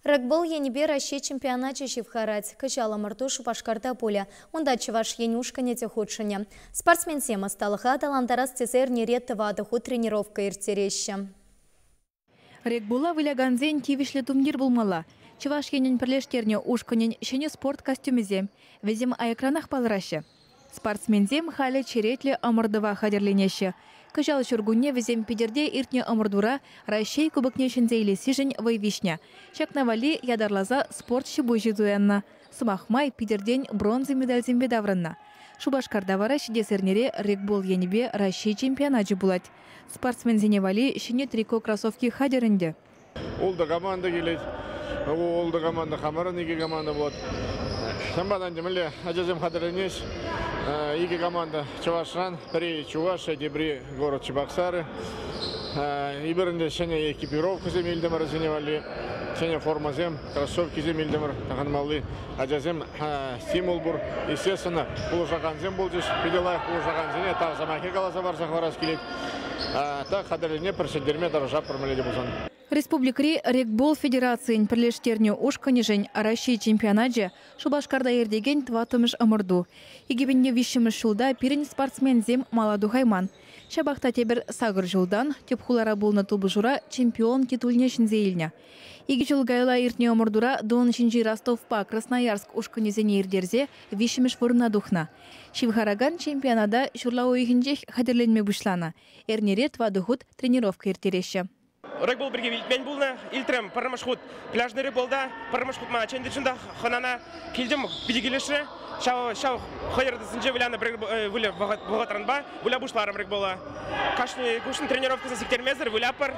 Регбол енӗпе Раҫҫей чемпионачӗ ҫывхарать. Кӑҫал ӑмӑрту Шупашкарта пулӗ. Унта Чӑваш Ен ушкӑнӗ те хутшӑнӗ. Спортсменсем ӑсталӑха аталантарас тесе эрнере тӑватӑ хут тренировка ирттереҫҫӗ. Регбола вылякансен тивӗҫлӗ тумтир пулмалла. Чӑваш Енӗн пӗрлештернӗ ушкӑнӗн ҫӗнӗ спорт костюмӗсем. Вӗсем аякранах палӑраҫҫӗ. Спортсменсем халӗ черетлӗ ӑмӑртӑва хатӗрленеҫҫӗ. Кӑҫал ҫуркунне вӗсем Питӗрте иртнӗ ӑмӑртура Раҫҫей кубокне ҫӗнсе илессишӗн вӑй виҫнӗ. Ҫакна валли ятарласа спорт ҫи-пуҫӗ туяннӑ. Сӑмах май, Питӗртен бронза медальсемпе таврӑннӑ. Шупашкарта вара ҫитес эрнере регбол енӗпе Раҫҫей чемпионачӗ пулать. Спортсменсене валли ҫӗнӗ трико кроссовки хатӗр ӗнтӗ. Ултӑ команда килет. Ултӑ команда хамӑрӑн икӗ команда пулать. Ҫавӑнпа та ӗнтӗ мӗнле ачасем хатӗрленӗҫ. Икӗ команда Чӑвашран, пӗри Чувашия, тепри город Чебоксары. Эпир ӗнтӗ ҫӗнӗ экипировкӑсем илтӗмӗр вӗсене валли, ҫӗнӗ формӑсем, кроссовкисем илтӗмӗр тӑхӑнмалли. Ачасем стимул пур. Естественно, пулӑшакансем пулчӗҫ. Питӗ лайӑх пулӑшакансене тав сӑмахӗ каласа парса хӑварас килет. Так хатӗрленме пӗр ҫӗнтерме тӑрӑшатпӑр мӗнле те пулсан. Республикӑри регбол федерацийӗн пӗрлештернӗ ушкӑнӗшӗн Раҫҫей чемпионачӗ Шупашкарта иртекен тӑваттӑмӗш ӑмӑрту. 2003-мӗш ҫулта пирӗн спортсменсем мала тухайман. Ҫапах та тепӗр сакӑр ҫултан тӗп хулара пулнӑ тупӑшура чемпион титулне ҫӗнсе илнӗ. Икӗ ҫул каялла иртнӗ ӑмӑртура Дон ҫинчи Ростовпа Красноярск ушкӑнӗсене ирттерсе виҫҫӗмӗш вырӑна тухнӑ. Ҫывхаракан чемпионата ҫурла уйӑхӗнчех хатӗрленме пуҫланӑ. Эрнере тӑватӑ хут тренировка ирттереҫҫӗ. Регбол пирки илтмен пулнӑ. Илтрӗм пӗрремӗш хут пляжный регболта. Пӗрремӗш хут мана чӗнтӗ чӑн та хӑнана килтӗм, питӗ килӗшрӗ. Ҫав, ҫав хӑйӑр тӗсӗнче вылянӑ выля вӑхӑтранпа выля пуҫларӑм регбола. Кашни кушӑн тренировкӑсем сиктермесӗр выляпӑр.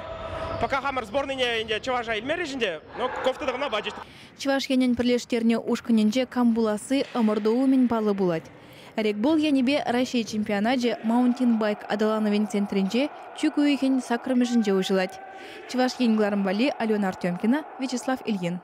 Пока хамӑр сборныйне ӗнтӗ чӑваша илмерӗҫ ӗнтӗ, но кофта тӑхӑнма пачӗҫ. Чӑваш Енӗн пӗрлештернӗ ушкӑнӗнче кам пуласси ӑмӑрту умӗн паллӑ пулать. Регбол енӗпе Раҫҫей чемпионачӗ маунтинбайк аталанӑвӗн центрӗнче чӳк уйӑхӗн саккӑрмӗшӗнче уҫӑлать. Чӑваш Ен кӑларӑм валли Алена Артемкина, Вячеслав Ильин.